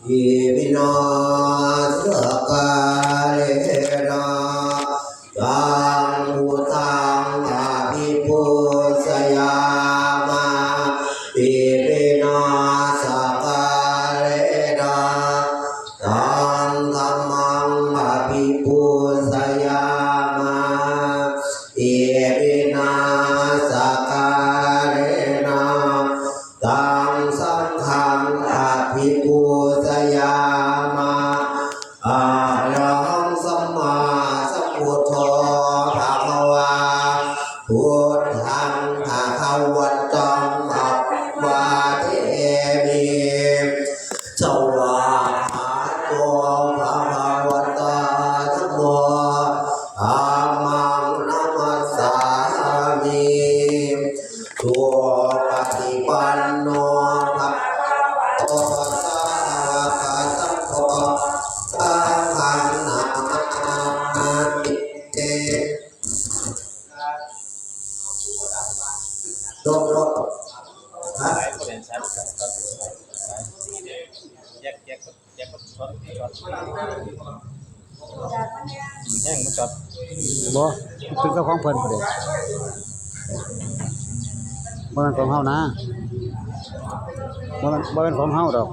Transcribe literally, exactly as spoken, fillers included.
Iminā sakkārena taṃ buddhaṃ abhipūjayāma. Iminā sakkārena taṃ dhammaṃ abhipūjayāma. Iminā sakkārena taṃ saṅghaṃ abhipūjayāma. Arahaṃ sammāsambuddho bhagavā, buddhaṃ bhagavantaṃ abhivādemi. Svākkhāto bhagavatā dhammo, dhammaṃ namassāmi. Supaṭipanno bhagavato sāvakasaṅgho, saṅghaṃ namāmi. จบแล้ว ฮะ แยกแยก แห้งมันจอด บ่ เป็นเจ้าของเพิ่นผู้เดียว บ่แม่นของเฮานะ บ่แม่น บ่แม่นของเฮาดอก